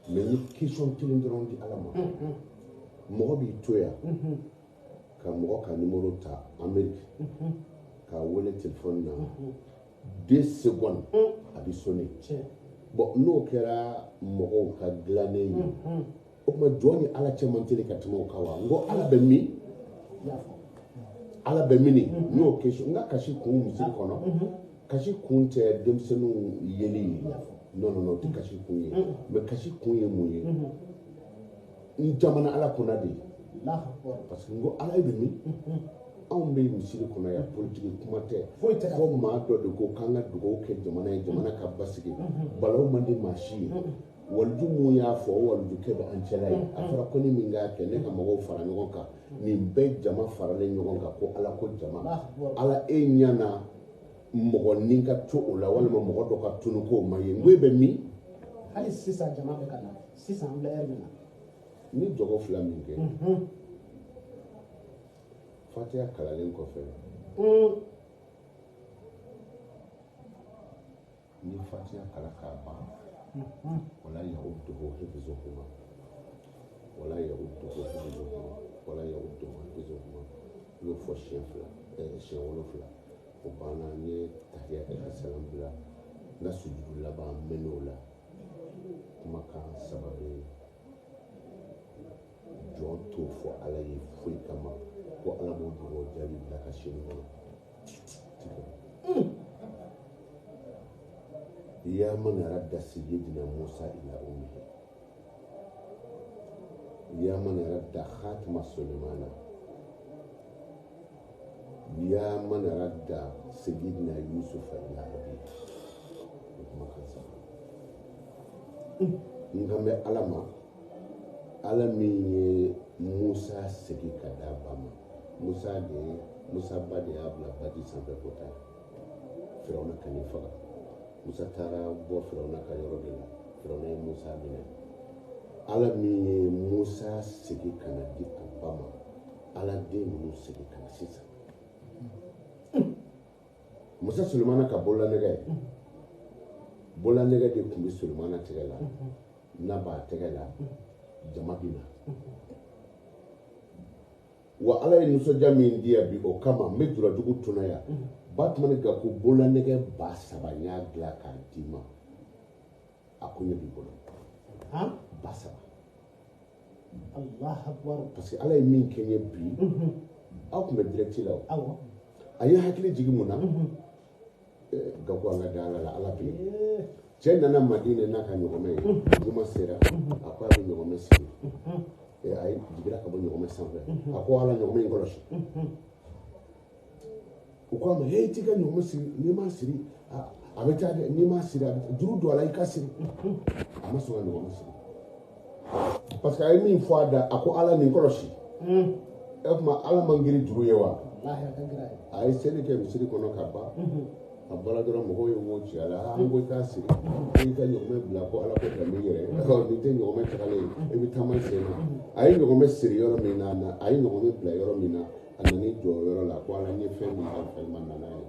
Mais n ye question kelen dɔrɔn di Ala ma. Mɔgɔ b'i to yan ka mɔgɔ ka numéro ta Amérique k'a wele téléphone na, 2 secondes a bɛ sonner. Bon, n'o kɛra mɔgɔw ka dilannen ye, o tuma jɔn ni Ala cɛ man teli ka tɛmɛ o kan wa? N ko Ala bɛ min? Ala bɛ min? N y'o question. N ka kasi kun misiri kɔnɔ, kasi kun tɛ denmisɛnninw yeli ye. Non, non, non, o tɛ kasi kun ye. Mais kasi kun ye mun ye? N jamana Ala kunna de, parce que n ko Ala bɛ min? Anw bɛ misiri kɔnɔ yan, politiki kuma tɛ. Fo maa dɔ de ko k'an ka dugawu kɛ jamana ye, jamana ka basigi. Balawu man di maa si ye. Waliju mun y'a fɔ, o walijukɛ bɛ an cɛla ye. A fɔra ko ni min k'a kɛ, ne ka mɔgɔw fara ɲɔgɔn kan, nin bɛɛ jama faralen ɲɔgɔn kan ko Ala ko jama. Ala, e ɲɛna mɔgɔ ni ka to o la, walima mɔgɔ dɔ ka tunu k'o ma ye, n ko e bɛ min? Hali sisan jama bɛ ka na sisan, an filɛ heure min na. Ni jɔgɔ fila min kɛ, Fatiya kalalen kɔfɛ, ni Fatiya kala k'a ban, wala yauduhu hifzuhuma, wala yauduhu hifzuhuma, wala yauduhu hifzuhuma, i y'o fɔ siɲɛ fila, siɲɛ 7, o banna. N ye tahiya kɛ ka salam bila. N ka sujudu laban, n mɛn'o la, kumakan saba bɛ yen. Jɔn t'o fɔ Ala ye foyi kama ko Ala b'o dugawu jaabi bila ka sini kɔnɔ. Ya man radda sayyidina Musa ila ummihi, ya man radda khatima Sulemana, ya man radda sayyidina Yusufa ila abihi. O kumakan saba, n kan bɛ Ala ma, Ala min ye Musa segin ka d'a ba ma. Musa de ye, Musa ba de y'a bila baji sanfɛ ko taa Firawuna ka n'i faga. Musa taara bɔ Firawuna ka yɔrɔ de la, Firawuna ye Musa minɛ. Ala min ye Musa segin ka na di a ba ma, Ala den ninnu segin ka na sisan. Musa Sulemana ka bololanɛgɛ, bololanɛgɛ de tun bɛ Sulemana tɛgɛ la. N'a b'a tɛgɛ la, jama bɛ na. Wa Ala ye nisɔndiya min di yan bi, o kama n bɛ julajugu tɔnɔ yan. Batumani Gaku, bololanɛgɛ 3000 n y'a dilan k'a d'i ma, a ko ɲɛ b'i bolo. 3000. Allah akbar. Parce que Ala ye min kɛ n ye bi, aw tun bɛ direct la o. A ye hakili jigin mun na? Gaku, an ka da Ala la, Ala bɛ yen. Cɛ nana Madinɛ n'a ka ɲɔgɔmɛ ye. Juma sera, a ko a bɛ ɲɔgɔmɛ siri. A ye jiginra ka bɔ ɲɔgɔmɛ sanfɛ, a ko Ala, ɲɔgɔmɛ in kɔlɔsi. U ko a ma: he, t'i ka ɲɔgɔmɛ siri, n'i m'a siri a bɛ taa dɛ, n'i m'a siri a bɛ juru don a la, i ka siri. A ma sɔn ka ɲɔgɔmɛ siri parce que a ye min fɔ a da, a ko Ala, nin kɔlɔsi. E tuma Ala man girin juru ye wa? A ye seli kɛ misiri kɔnɔ ka ban, a bɔra dɔrɔn, mɔgɔw ye wo ci a la: an ko i k'a siri, ko i ka ɲɔgɔmɛ bila, ko Ala ko tɛmɛ i yɛrɛ, nin tɛ ɲɔgɔmɛ tagalen ye, i bɛ taama sen na. A ye ɲɔgɔmɛ siri yɔrɔ min na, a ye ɲɔgɔmɛ bila yɔrɔ min na, a nan'i jɔ o yɔrɔ la ko Ala, n ye fɛn min kalifa i ma, nana ye.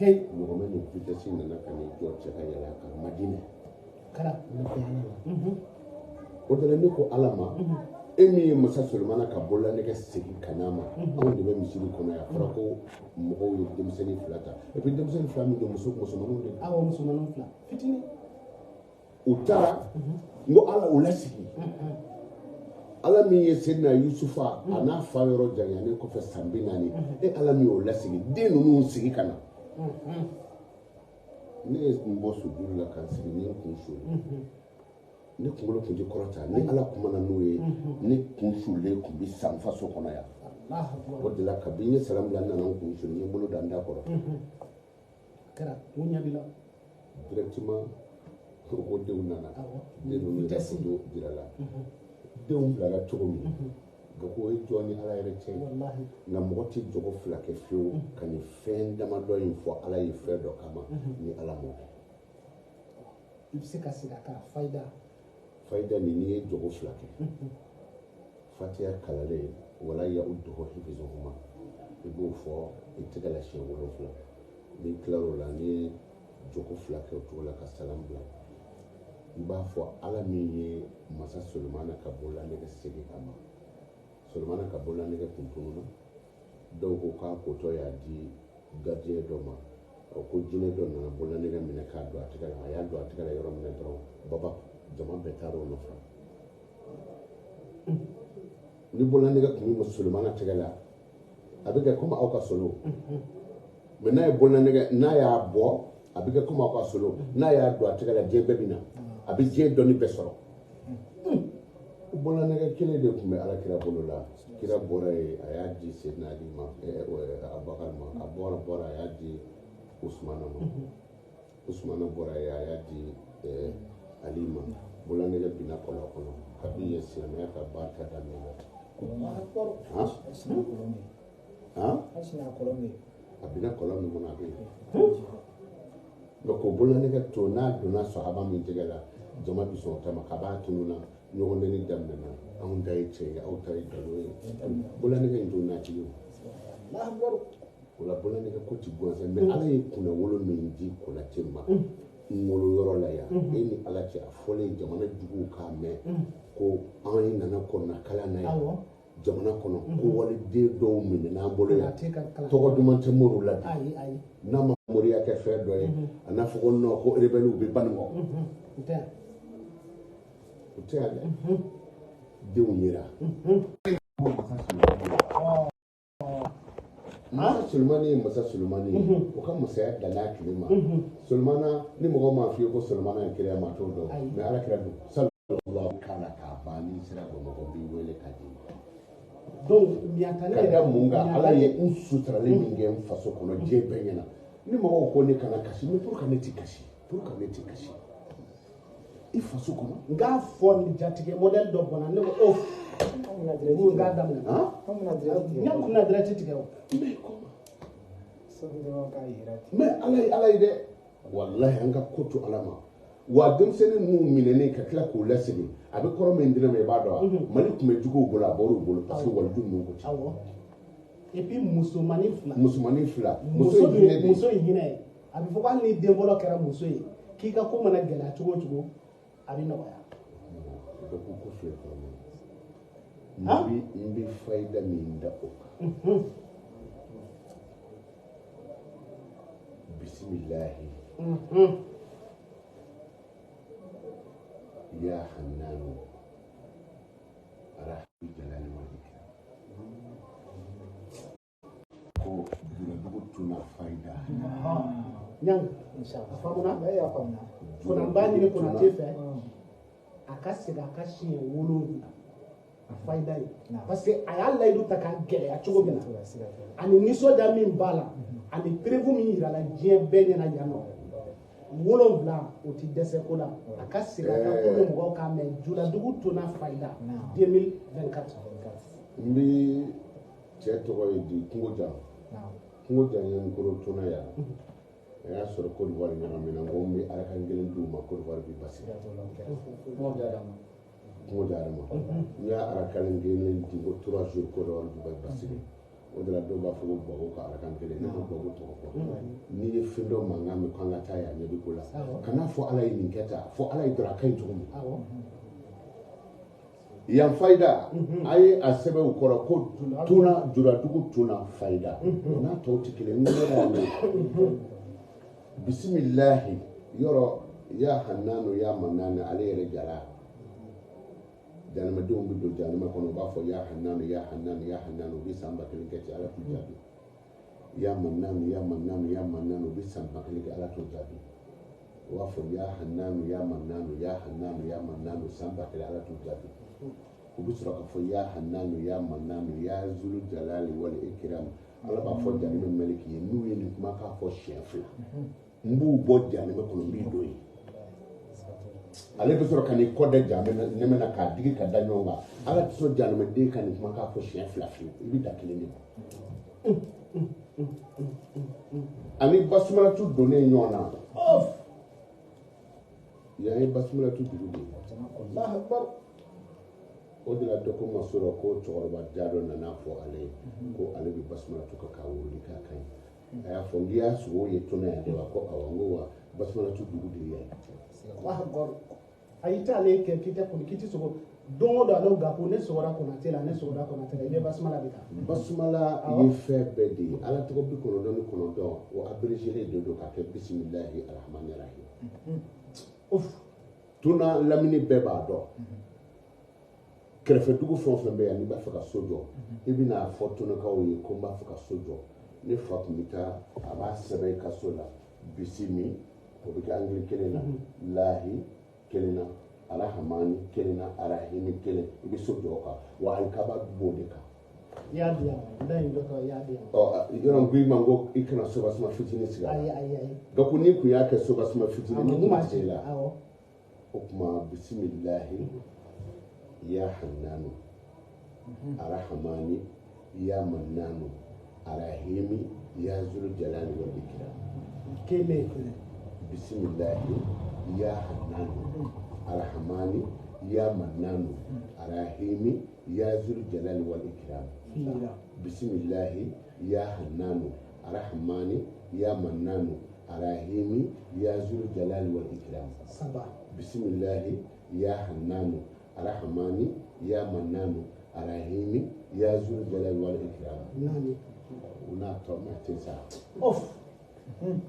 Ɲɔgɔmɛ ni vitesse nana ka n'i jɔ cɛ ka yɛlɛ a kan Madinɛ. Ne ko Ala la, o de la ne ko Ala ma, e min ye masa Sulemana ka bololanɛgɛ segin ka n'a ma, anw de bɛ misiri kɔnɔ yan. A fɔra ko mɔgɔw ye denmisɛnnin fila ta, et puis denmisɛnnin fila min don, musomaninw de don. Awɔ, musomaninw fila fitinin. U taara, n ko Ala, u lasigi. Ala min ye Sedina Yusufa a n'a fa yɔrɔ janyanen kɔfɛ san 40, e Ala min y'o lasigi, den ninnu sigi ka na. Ne ye n bɔ sujuru la ka n sigi, ni n kun suli, ne kunkolo tun tɛ kɔrɔta ni Ala kumana n'o ye, ne kun sulen tun bɛ san faso kɔnɔ yan. O de la kabi n ye salam bila, n nana n kun suli, n ye n bolo da n da kɔrɔ. Directement ko denw nana, den ninnu yɛrɛ foto jira la, denw bilara cogo min. Gaku, o ye jɔn ni Ala yɛrɛ cɛ ye. Nka mɔgɔ tɛ jɔgɔ fila kɛ fiyewu ka nin fɛn damadɔ in fɔ Ala ye fɛn dɔ kama ni Ala m'o kɛ. I bɛ se ka segin a kan, fayida. Fayida nin, n'i ye jɔgɔ fila kɛ, Fatiya kalalen, wala yauduhu hifzuhuma, i b'o fɔ i tɛgɛ la siɲɛ 7. N'i tilar'o la, n'i ye jɔgɔ fila kɛ o cogo la ka salam bila, I b'a fɔ Ala min ye masa Solomana ka bololanɛgɛ segin a ma. Solomana ka bololanɛgɛ kun tununna, dɔw ko k'a kotɔ y'a di gardien dɔ ma, ko jinɛ dɔ nana bololanɛgɛ minɛ k'a don a tɛgɛ la. A y'a don a tɛgɛ la yɔrɔ min na dɔrɔn, baba jama bɛɛ taara o nɔfɛ. Ni bololanɛgɛ tun bɛ Solomana tɛgɛ la, a bɛ kɛ komi aw ka solo. Mais n'a ye bololanɛgɛ, n'a y'a bɔ, a bɛ kɛ komi aw ka solo. N'a y'a don a tɛgɛ la, diɲɛ bɛɛ bɛ na, a bɛ diɲɛ dɔnni bɛɛ sɔrɔ. Bololanɛgɛ kelen de tun bɛ Ala kira bolo la. Kira bɔra yen, a y'a di Seydina Ali ma, Abubakar ma. A bɔra a y'a di Usumana ma. Usumana bɔra yen, a y'a di Ali ma. Bololanɛgɛ binna kɔlɔn kɔnɔ. Kabi yen, silamɛya ka barika daminɛ. A binna kɔlɔn min kɔnɔ, a bɛ yen. Donc o bololanɛgɛ to, n'a donna sahaba min tɛgɛ la, jama bɛ sɔn o ta ma. Kab'a tununna, ɲɔgɔn nɛni daminɛna. Anw ta ye tiɲɛ ye, aw ta ye nkalon ye. Bololanɛgɛ in to n'a tigi o la, bololanɛgɛ ko ti gansan. Mais Ala ye kunnawolo min di Konate ma n wolo yɔrɔ la yan, e ni Ala cɛ, a fɔlen jamana juguw k'a mɛn ko an nana kɔnɔna kalan na yan jamana kɔnɔ, ko waliden dɔw minɛ n'an bolo yan, tɔgɔ duman tɛ moriw la bi. N'a ma moriya kɛ fɛn dɔ ye, a n'a fɔ ko non, ko rebelle bɛ Banikɔ. O tɛ yan dɛ, denw yera. Masa Solomani ye masa Solomani ye, o ka masaya danna a tile ma. Solomana, ni mɔgɔ m'a f'i ye ko Solomana ye kira, maa t'o dɔn. Mais Ala kira don sallallahu k'a la k'a ban, n'i sera Bamakɔ, b'i wele ka di. Donc Miɲankala ka da mun kan? Ala ye n suturalen min kɛ n faso kɔnɔ, diɲɛ bɛɛ ɲɛna. Ni mɔgɔw ko ne kana kasi, mais pour que ne ti kasi, pour que ne ti kasi i faso kɔnɔ. N k'a fɔ ni jatigɛ modèle dɔ bɔnna, ne ko o n k'a daminɛ. N y'a kun na direct tigɛ o. Mais comment? Mais Ala ye Ala ye dɛ, walahi, an ka ko to Ala ma. Wa denmisɛnnin ninnu minɛnen ka tila k'u lasegin, a bɛ kɔrɔ min di ne ma, i b'a dɔn wa? Mali tun bɛ juguw bolo, a bɔr'u bolo, parce que waliju ninnu ko ten. Awɔ. Et puis musomanin fila. Musomanin fila. Muso ye hinɛ de ye. Muso ye hinɛ ye. A bɛ fɔ ko hali ni den fɔlɔ kɛra muso ye, k'i ka ko mana gɛlɛya cogo o cogo, a bɛ nɔgɔya. Dɔ ko ko filɛ kɔrɔ min. N bɛ fayida min da o kan. Bisimilahi. Ya Hannanu Rahmi Jalali wal Ikram. Ko Juladugu tuna fayida. Ɲang. A faamuna? Kona n b'a ɲini Konate fɛ, a ka segin a ka siɲɛ 7 a fayida ye, parce que a y'a layidu ta k'a gɛlɛya cogo min na, ani nisɔndiya min b'a la, ani preuve min yirala diɲɛ bɛɛ ɲɛna yan nɔ, 7 o ti dɛsɛ ko la. A ka segin a kan pour que mɔgɔw k'a mɛn. Juladugu tona fayida 2024. N bɛ cɛ tɔgɔ ye di, Kungo Jan. Kungo Jan ye n koro tona yan. A y'a sɔrɔ Côte d'Ivoire ɲagamina, n ko n bɛ arakan kelen d'u ma, Côte d'Ivoire bɛ basigi. Kungo jara ma. N y'a arakan kelen di ko 3 jours, Côte d'Ivoire bɛ basigi. O de la dɔw b'a fɔ ko Gbagbo ka arakan kelen, ne ko Gbagbo tɔgɔ fɔ. N'i ye fɛn dɔ mankan mɛn k'an ka taa yan, ɲɛ bɛ ko la. Kan'a fɔ Ala ye nin kɛ tan, fɔ Ala ye dɔrɔn a ka ɲi cogo min. Yan fayida, a ye a sɛbɛn u kɔrɔ ko tuna Juladugu tuna fayida. O n'a tɔw tɛ kelen ye, n ko ne y'a mɛn. Bisimilahi yɔrɔ ya Hannanu ya Mananu, ale yɛrɛ jara. Jahanamadenw bɛ don jahanama kɔnɔ, u b'a fɔ ya Hannanu ya Hannanu ya Hannanu, u bɛ san 1000 kɛ ten, Ala t'u jaabi. Ya Mananu ya Mananu ya Mananu, u bɛ san 1000 kɛ, Ala t'u jaabi. U b'a fɔ ya Hannanu ya Mananu ya Hannanu ya Mananu, san 1000, Ala t'u jaabi. U bɛ sɔrɔ k'a fɔ ya Hannanu ya Mananu ya Zulu Jalali wal Ikram. Ala b'a fɔ jahanama mɛlɛki ye, n'u ye nin kumakan fɔ siɲɛ 2, n b'u bɔ jahanama kɔnɔ, n b'i don yen. Ale bɛ sɔrɔ ka n'i kɔ da jahanama na k'a digi ka da ɲɔgɔn kan. Ala tɛ sɔn jahanamaden ka nin kumakan fɔ siɲɛ 2 fiyewu, i bɛ da kelen de ma. Ani basumalatu donnen ɲɔgɔn na, yan ye basumalatu dugu de ye. O de la dɔ ko ma sɔrɔ ko cɛkɔrɔba ja dɔ nana fɔ ale ye ko ale bɛ basumalatu kan k'a wurudi k'a ka ɲi. A y'a fɔ n k'i y'a sogo ye tɔnɔ yan de wa? Ko awɔ. N ko wa basumalatu dugu de ye yan ye. A i t'ale kɛ k'i tɛ kɔni k'i tɛ sogo don o don ale Gaku ne sɔgɔra Konate la ne sɔgɔra Konate la i bɛ basumala de kan. Basumala ye fɛn bɛɛ de ye. Ala tɔgɔ 99 o abrégé de don k'a kɛ bisimilahi arahamani rahim. Tuna lamini bɛɛ b'a dɔn. Kɛrɛfɛ dugu fɛn o fɛn bɛ yan n'i b'a fɛ ka so jɔ i bɛna fɔ tunakaw ye ko n b'a fɛ ka so jɔ. Ne fa tun bɛ taa a b'a sɛbɛn i ka so la bisimi o bɛ kɛ angili kelen na lahi kelen na arahamani kelen na arahimi kelen i bɛ so jɔ o kan wa alikaba b'o de kan. I y'a di yan da in dɔ tɔ i y'a di yan. Ɔ yɔrɔ n ko i ma ko i kana sobasuma fitinin sigi a la. Ayi ayi ayi. Gaku n'i kun y'a kɛ sobasuma fitinin ni kun tɛ la. Awɔ. O tuma bisimilahi ya hannanu arahamani ya mannanu arahimi ya zul jalali wal ikram. Kelen. Bisimilahi ya hannanu arahamani ya mannanu arahimi ya zul jalali wal ikram. Bisimilahi ya hannanu arahamani ya mannanu arahimi ya zul jalali wal ikram. Saba. Bisimilahi ya hannanu arahamani ya mannanu arahimi ya zul jalali wal ikram. Naani. O n'a tɔ ma tɛ sa. Of.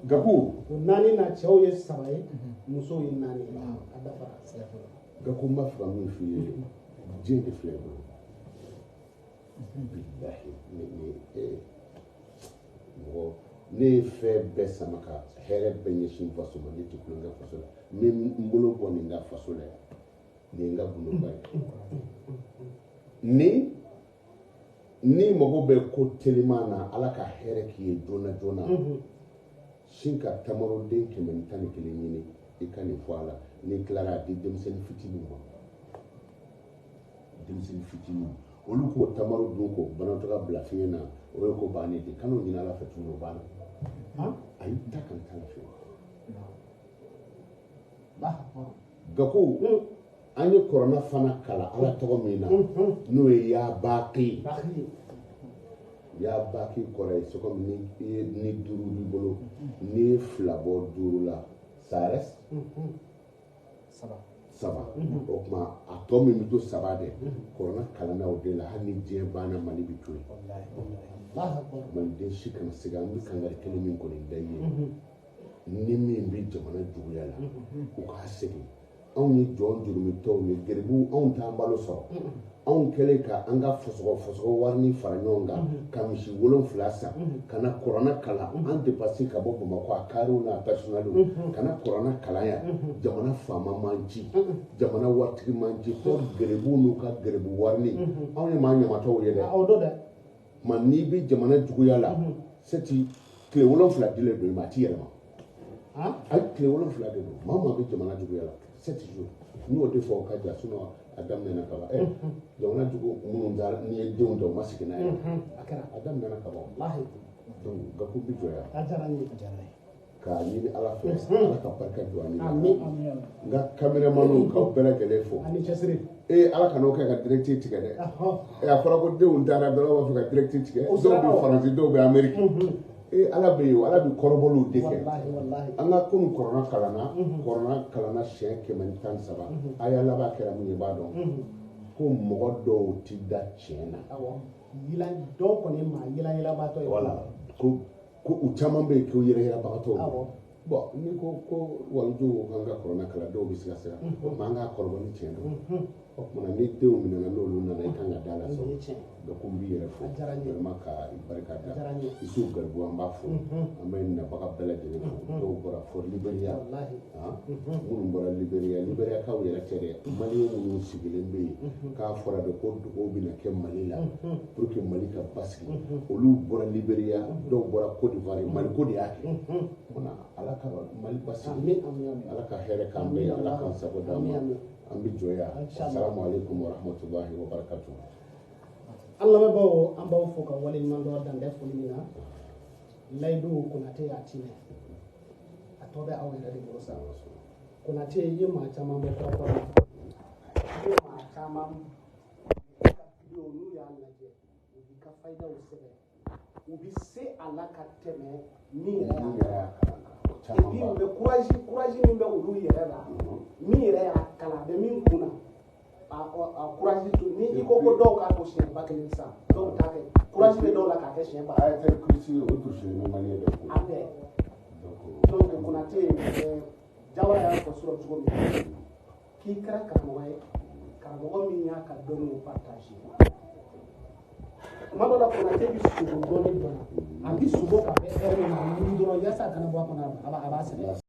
Gaku. O naani na cɛw ye saba ye musow ye naani ye a dafara. Gaku n b'a fɛ ka min f'i ye diɲɛ de filɛ i bolo. Bilahi ne mɔgɔ ne ye fɛn bɛɛ sama ka hɛrɛ bɛɛ ɲɛsin faso ma ne tɛ tulonkɛ faso la n bɛ n bolo bɔ nin ka faso la yan nin ye n ka gundoba ye. Ni mago bɛ ko teliman na Ala ka hɛrɛ k'i ye joona joona sin ka tamaroden 111 ɲini i ka nin fɔ a la n'i tilara a di denmisɛnnin fitininw ma denmisɛnnin fitininw olu k'o tamaro dun k'o banatɔga bila fiɲɛ na o ye ko bannen de kan'o ɲini Ala fɛ tuguni o banna. Ayi ta kana taa la fiyewu. Gaku an ye kɔrɔna fana kalan Ala tɔgɔ min na n'o ye ya baaki. Ya baaki kɔrɔ ye c'est comme ni i ye ni duuru b'i bolo n'i ye fila bɔ duuru la ça reste saba. Saba. O tuma a tɔ min bɛ to saba dɛ kɔrɔna kalanna o de la hali ni diɲɛ banna Mali bɛ to yen. Maliden si kana segin an bɛ kangari kelen min kɔni da i ye ni min bɛ jamana juguya la u k'a segin. Anw ye jɔn jurumitɔw ye geribu anw t'an balo sɔrɔ anw kɛlen ka an ka fɔsɔgɔ warini fara ɲɔgɔn kan ka misi 7 san ka na kɔrɔna kalan an depase ka bɔ Bamakɔ a kariw n'a personnaliw ka na kɔrɔna kalan yan jamana faama man ci jamana waritigi man ci fo geribu n'u ka geribu warini anw ye maa ɲamatɔw ye dɛ. Ma n'i bɛ jamana juguya la seti tile 7 dilen don i ma a t'i yɛlɛma. Ayi tile 7 de don maa o maa bɛ jamana juguya la 7 jours n y'o de fɔ o ka ja sinon a daminɛna ka ban jamana jugu minnu taara n'i ye denw ta u ma segin n'a ye a daminɛna ka ban. Donc Gaku bi jɔ yan. A diyara n ye. K'a ɲini Ala fɛ Ala ka barika don an ni la. N ka caméramanw k'aw bɛɛ lajɛlen fo. Ani cɛsiri. Ala kan'o kɛ ka direct tigɛ dɛ. A fɔra ko denw taara dɔrɔn b'a fɛ ka direct tigɛ. Dɔw bɛ Faransi dɔw bɛ Amérique. Ala bɛ yen Ala bɛ kɔrɔbɔliw de kɛ. An ka kunun kɔrɔna kalanna kɔrɔna kalanna siɲɛ 113 a y'a laban kɛra mun ye i b'a dɔn ko mɔgɔ dɔw ti da tiɲɛ na. Awɔ dɔw kɔni maa yilayirabaatɔ ye. Wala ko u caman bɛ yen k'u yɛrɛyirabagatɔw. Awɔ. Bon n'i ko ko walijuw ko k'an ka kɔrɔna kalan dɔw bɛ siga siga o tuma an k'a kɔrɔbɔ ni tiɲɛ don. O tuma ni denw minɛna n'olu nana i kan ka da la sɔrɔ. Donc n b'i yɛrɛ fo vraiment ka i barika da Isu Garibu an b'a fo an bɛ nabaga bɛɛ lajɛlen fo dɔw bɔra fo Liberia minnu bɔra Liberia Liberiyakaw yɛrɛ tɛ dɛ Maliyɛn minnu sigilen bɛ yen k'a fɔra de ko dugawu bɛna kɛ Mali la pour que Mali ka basigi olu bɔra Liberia dɔw bɔra Côte d'Ivoire Mali ko de y'a kɛ o Ala ka Mali basigi Ala ka hɛrɛ k'an bɛɛ ye Ala k'an sago d'an ma an bɛ jɔ yan. Assalamu alaikum wa rahmatulahi wa barakatuh. An lamɛnbaaw an b'aw fo ka waleɲuman dɔn dan tɛ foli min na Layidu Konate y'a timɛ a tɔ bɛ aw yɛrɛ de bolo sa. Konate i ye maa caman bɔ kɔrɔfɔ la i ye maa caman ka video n'u y'a lajɛ u b'i ka fayidaw sɛbɛn u bɛ se a la ka tɛmɛ min yɛrɛ y'a kalan. Et puis u bɛ courage min bɛ olu yɛrɛ la min yɛrɛ y'a kalan a bɛ Kun na a courage to ni i ko ko dɔw k'a ko siɲɛ 1000 sisan, dɔw t'a kɛ, courage bɛ dɔw la k'a kɛ siɲɛ 1000. Ayatul Kursi, o durusilen bɛ malien bɛɛ kun. A bɛɛ. Donc Donc Konate, Jawara y'a fɔ surɔ cogo min k'i kɛra karamɔgɔ ye, karamɔgɔ min y'a ka dɔnniw partage. Tuma dɔ la, Konate bɛ sogo dɔɔni dɔn, a bɛ sogo ka bɛn heure min ma, a bɛ wuli dɔrɔn yaasa a kana bɔ a kɔnɔ, a b'a sɛbɛn.